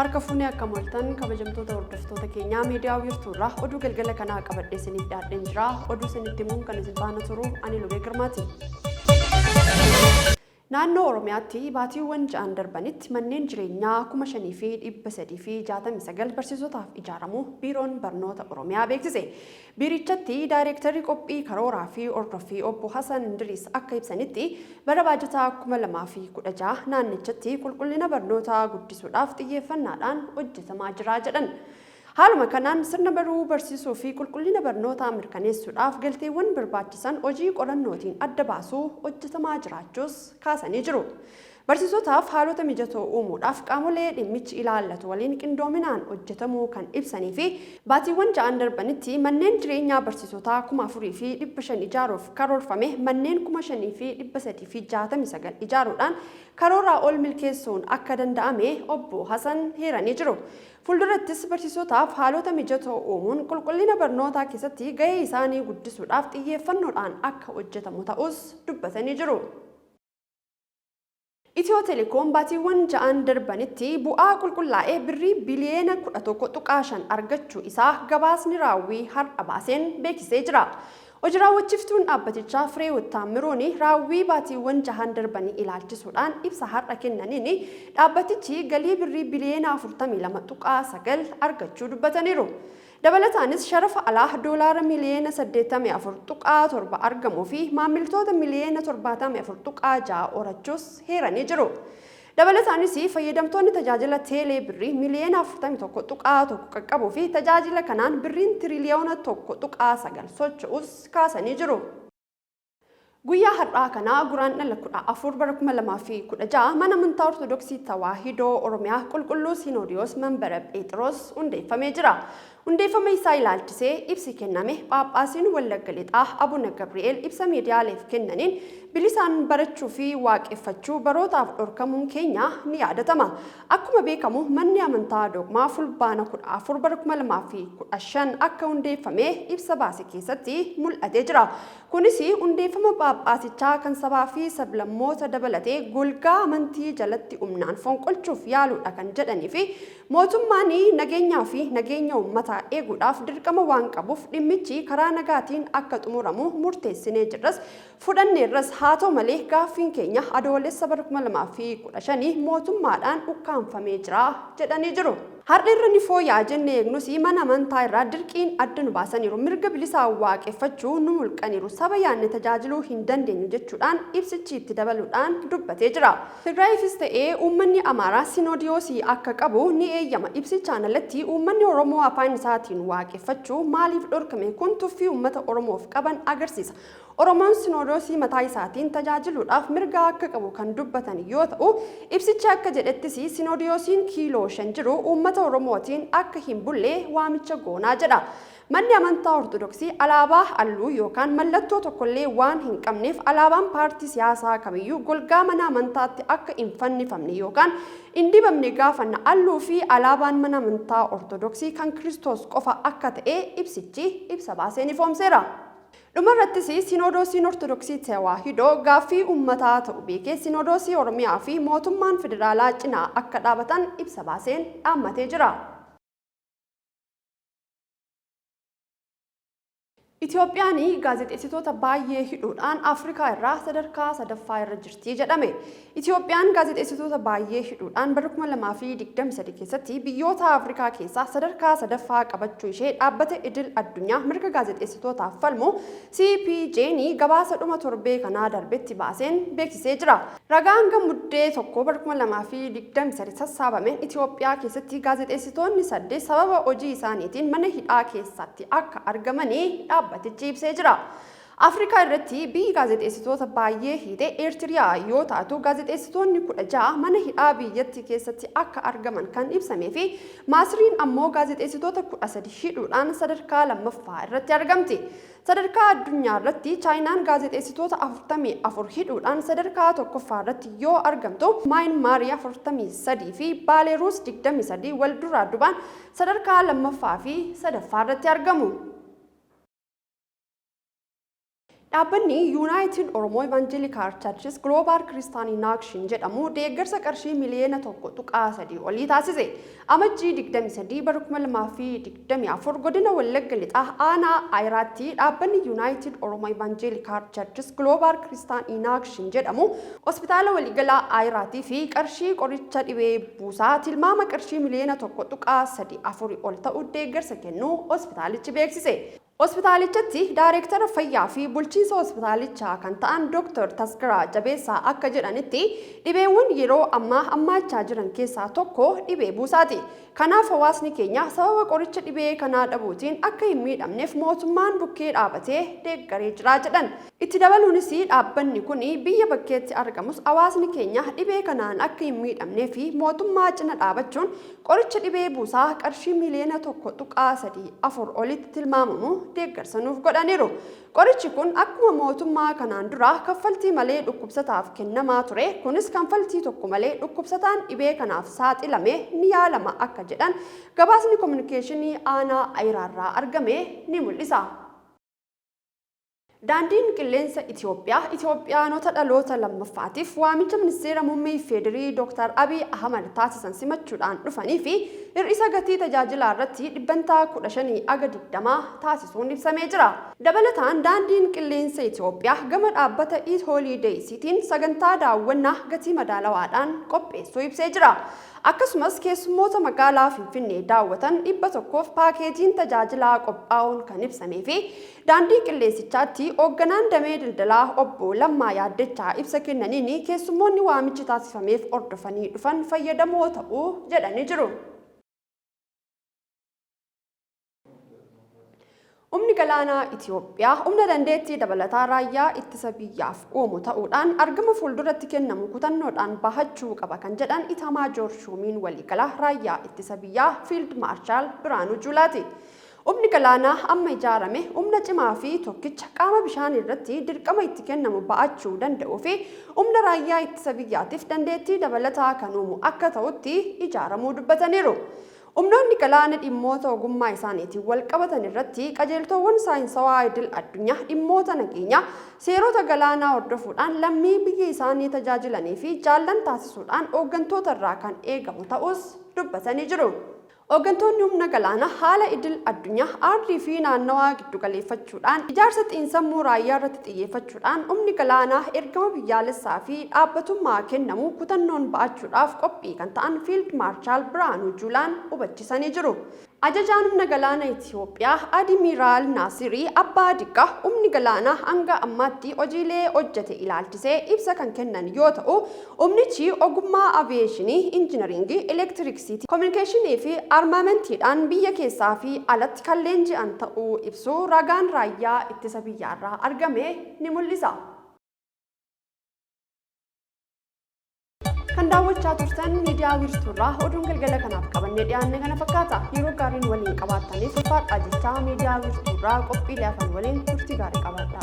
Harka fuunee akkam ooltan kabajamtoota hordoftoota keenyaa miidiyaa wiirtuurraa oduu galgala kanaa qabadhee isiniif dhiyaadheen jira. Oduu isinitti himuun kan isin faana turu ani Lubee Girmaati. Naannoo Oromiyaatti baatiiwwan ja'an darbanitti manneen jireenyaa 5,369 barsiisotaaf ijaaramuu Biiroon Barnoota Oromiyaa beeksise. Biirichatti Daayreektarri Qophii Karooraa fi Hordoffii Obbo Hasan Indiriis akka ibsanitti, bara baajataa 2016 naannichatti qulqullina barnootaa guddisuudhaaf xiyyeeffannaadhaan hojjetamaa jira jedhan. Haaluma kanaan sirna baruu barsiisuu fi qulqullina barnootaa mirkaneessuudhaaf galteewwan barbaachisan hojii qorannootiin adda baasuu hojjetamaa jiraachuus kaasanii jiru. Barsiisotaaf haalota mijatoo uumuudhaaf qaamolee dhimmichi ilaallatu waliin qindoominaan hojjetamuu kan ibsanii fi baatiiwwan ja'an darbanitti manneen jireenyaa barsiisotaa 4,500 ijaaruuf karoorfame manneen 5,369 ijaaruudhaan karooraa ol milkeessuun akka danda'ame Obbo Hasan heeranii jiru. Fuuldurattis barsiisotaaf haalota mijatoo uumuun qulqullina barnootaa keessatti gahee isaanii guddisuudhaaf xiyyeeffannoodhaan akka hojjetamu ta'uus dubbatanii jiru. Itiyoo Telekoom baatiiwwan ja'an darbanitti bu'aa qulqullaa'e birrii biliyoona 11.5 argachuu isaa gabaasni raawwii har'a baaseen beeksisee jira. Hoji raawwachiiftuun dhaabbatichaa Fireewoot Taammiruun raawwii baatiiwwan jahan darbanii ilaalchisuudhaan ibsa har'a kennaniin dhaabbatichi galii birrii biliyoona 42.9 argachuu dubbataniiru. Dabalataanis sharafa alaa doolaara miliyoona 84.7 argamuu fi maammiltoota miliyoona 74.6 horachuus heeranii jiru. Dabalataanis fayyadamtoonni tajaajila teelee birrii miliyoona 41.1 qaqqabuu fi tajaajila kanaan birriin tiriliyoona 1.9 socho'uus kaasanii jiru. Guyyaa har'aa kana Guraandhala 14 bara 2016 mana amantaa Ortodoksii Tawaahidoo Oromiyaa Qulqulluu Sinoodiyoos Manbara Pheexiroos hundeeffamee jira. Hundeeffama isaa ilaalchisee ibsi kenname Phaaphaasiin Wallagga Lixaa Abuna Gabri'eel ibsa miidiyaaleef kennaniin bilisaan barachuu fi waaqeffachuu barootaaf dhorkamuun keenya ni yaadatama. Akkuma beekamu manni amantaa Doogmaa Fulbaana 14 bara 2015 akka hundeeffame ibsa baase keessatti mul'atee jira. Kunis hundeeffama Phaaphaasichaa kan sabaa fi sablammoota dabalatee golgaa amantii jalatti humnaan fonqolchuuf yaaluudha kan jedhanii fi mootummaan nageenyaa fi nageenya uummataa eeguudhaaf dirqama waan qabuuf dhimmichi karaa nagaatiin akka xumuramu murteessinee jirras fudhanneerras haa ta'u malee gaaffiin keenya Adoolessa bara 2015 mootummaadhaan ukkaamfamee jira jedhanii jiru. Har'a irra ni fooyya'a jennee eegnus mana amantaa irraa dirqiin adda nu baasaniiru. Mirga bilisaan waaqeffachuu nu mulqaniiru. Saba yaadne tajaajiluu hin dandeenyu jechuudhaan ibsichi itti dabaluudhaan dubbatee jira. Tigraayiifis ta'ee uummanni Amaaraa Sinoodiyoosii akka qabu ni eeyyama. Ibsichaan alatti uummanni Oromoo afaan isaatiin waaqeffachuu maaliif dhorkame? Kun tuffii uummata Oromoof qaban agarsiisa. Oromoon Sinoodoosii mataa isaatiin tajaajiluudhaaf mirga akka qabu kan dubbatan yoo ta'u, ibsichi akka jedhettis Sinoodiyoosiin kiiloo 5 jiru uummata Oromootiin akka hin bulle waamicha goonaa jedha. Manni amantaa Ortodoksii alaabaa, halluu yookaan mallattoo tokkollee waan hin qabneef alaabaan paartii siyaasaa kamiyyuu golgaa mana amantaatti akka hin fannifamne yookaan hin dibamne gaafanna. Halluu fi alaabaan mana amantaa Ortodoksii kan Kiristoos qofa akka ta'e ibsichi ibsa baaseen ifoomseera. Dhumarrattis Sinoodoosiin Ortodoksii Tewaahidoo gaaffii uummataa ta'u beekee Sinoodoosii Oromiyaa fi mootummaan Federaalaa cinaa akka dhaabatan ibsa baaseen dhaammatee jira. Itoophiyaan gaazexeessitoota baay'ee hidhuudhaan Afrikaa irraa sadarkaa sadaffaa irra jirti jedhame. Itoophiyaan gaazexeessitoota baay'ee hidhuudhaan bara 2023 keessatti biyyoota Afrikaa keessaa sadarkaa sadaffaa qabachuu ishee dhaabbata idil addunyaa mirga gaazexeessitootaaf falmu CPJn gabaasa dhuma torbee kanaa darbetti baaseen beeksisee jira. Ragaa hanga Muddee 1 bara 2023 sassaabameen Itoophiyaa keessatti gaazexeessitoonni 8 sababa hojii isaaniitiin mana hidhaa keessatti akka argamanii dhaabbatichi ibsee jira. Afrikaa irratti biyyi gaazexeessitoota baayyee hiite Eertiriyaa yoo taatu gaazexeessitoonni 16 mana hidhaa biyyatti keessatti akka argaman kan ibsamee fi Maasriin ammoo gaazexeessitoota 13 hidhuudhaan sadarkaa lammaffaa irratti argamti. Sadarkaa addunyaa irratti Chaayinaan gaazexeessitoota 44 hidhuudhaan sadarkaa tokkoffaa irratti yoo argamtu Maayinmaarii 43 fi Baaleeruus 23 wal duraa dubaan sadarkaa lammaffaa fi sadaffaa irratti argamu. Dhaabbanni United Oromo Evangelical Churches Global Christian in Action jedhamu deeggarsa qarshii miliyoona 1.3 olii taasise. Amajjii 23 bara 2024 godina Wallagga Lixaa aanaa Ayiraatti dhaabbanni United Oromo Evangelical Churches Global Christian in Action jedhamu hospitaala waliigalaa Ayiraatii fi qarshii qoricha dhibee buusaa tilmaama qarshii miliyoona 1.34 ol ta'u deeggarsa kennuu hospitaalichi beeksise. Hospitaalichatti Daarektara Fayyaa fi Bulchiinsa Hospitaalichaa kan ta'an Dooktar Tasgaraa Jabeessaa akka jedhanitti, dhibeewwan yeroo ammaa hammaachaa jiran keessaa tokko dhibee buusaati. Kanaaf hawaasni keenya sababa qoricha dhibee kanaa dhabuutiin akka hin miidhamneef mootummaan bukkee dhaabatee deeggaree jira jedhan. Itti dabaluunis dhaabbanni kun biyya bakkeetti argamus hawaasni keenya dhibee kanaan akka hin miidhamnee fi mootummaa cina dhaabachuun Qoricha dhibee buusaa qarshii miiliyoona 1.34 olitti tilmaamamu deeggarsa nuuf godhaniiru. Qorichi kun akkuma mootummaa kanaan dura kaffaltii malee dhukkubsataaf kennamaa ture, kunis kanfaltii tokko malee dhukkubsataan dhibee kanaaf saaxilame ni yaalama akka jedhan gabaasni kominikeeshinii aanaa Ayiraarraa argame ni mul'isa. Daandiin Qilleensa Itiyoophiyaa Itiyoophiyaanota dhaloota lammaffaatiif waamicha Ministeera Muummee Ifeedirii Dooktar Abiy Ahimad taasisan simachuudhaan dhufanii fi hir'isa gatii tajaajilaa irratti dhibbantaa 15 aga 20 taasisuun ibsamee jira. Dabalataan Daandiin Qilleensa Itiyoophiyaa gama dhaabbata Eat-Holidays'tiin sagantaa daawwannaa gatii madaalawaadhaan qopheessuu ibsee jira. Akkasumas keessummoota magaalaa Finfinnee daawwatan 100f paakeejiin tajaajilaa qophaa'uun kan ibsamee fi Daandii Qilleensichaatti Hoogganaan Damee Daldalaa Obbo Lammaa Yaaddechaa ibsa kennaniin keessummoonni waamichi taasifameef hordofanii dhufan fayyadamoo ta'u jedhanii jiru. Humni Galaanaa Itiyoophiyaa humna dandeettii dabalataa raayyaa ittisa biyyaaf uumu ta'uudhaan argama fuulduratti kennamu kutannoodhaan bahachuu qaba kan jedhan Itaamaajoor Shuumiin Waliigalaa Raayyaa Ittisa Biyyaa Fiild Maarshaal Birhaanuu Juulaati. Humni galaanaa amma ijaarame humna cimaa fi tokkicha qaama bishaanii irratti dirqama itti kennamu ba'achuu danda'uu fi humna raayyaa ittisa biyyaatiif dandeettii dabalataa kan uumu akka ta'utti ijaaramuu dubbataniiru. Humnoonni galaana dhimmoota ogummaa isaaniitiin walqabatan irratti qajeeltoowwan saayinsawaa idil addunyaa dhimmoota nageenyaa, seerota galaanaa hordofuudhaan lammii biyya isaanii tajaajilanii fi jaallan taasisuudhaan hooggantoota irraa kan eegamu ta'uus dubbatanii jiru. Hooggantoonni humna galaanaa haala idil addunyaa, aardii fi naannawaa giddugaleeffachuudhaan ijaarsa xiinsammuu raayyaarratti xiyyeeffachuudhaan humni galaanaa ergama biyyaalessaa fi dhaabbatummaa kennamu kutannoon ba'achuudhaaf qophii kan ta'an Fiild Maarshaal Birhaanuu Juulaan hubachisanii jiru. Ajajaan Humna Galaana Itiyoophiyaa Adimiiraal Naasirii Abbaa Diggaa humni galaanaa hanga ammaatti hojiilee hojjete ilaalchisee ibsa kan kennan yoo ta'u, humnichi ogummaa aviyeeshinii, injinariingii, elektiriksiitii, kominikeeshinii fi armaamentiidhaan biyya keessaa fi alatti kan leenji'an ta'uu ibsuu ragaan Raayyaa Ittisa Biyyaarraa argame ni mul'isa. Kan daawwachaa turtan miidiyaa wiirtuurraa oduun galgala kanaaf qabannee dhiyaanne kana fakkaata. Yeroo gaariin waliin qabaattaniif ulfaadhaa jechaa miidiyaa wiirtuurraa qophiilee hafan waliin turtii gaarii qabaadhaa.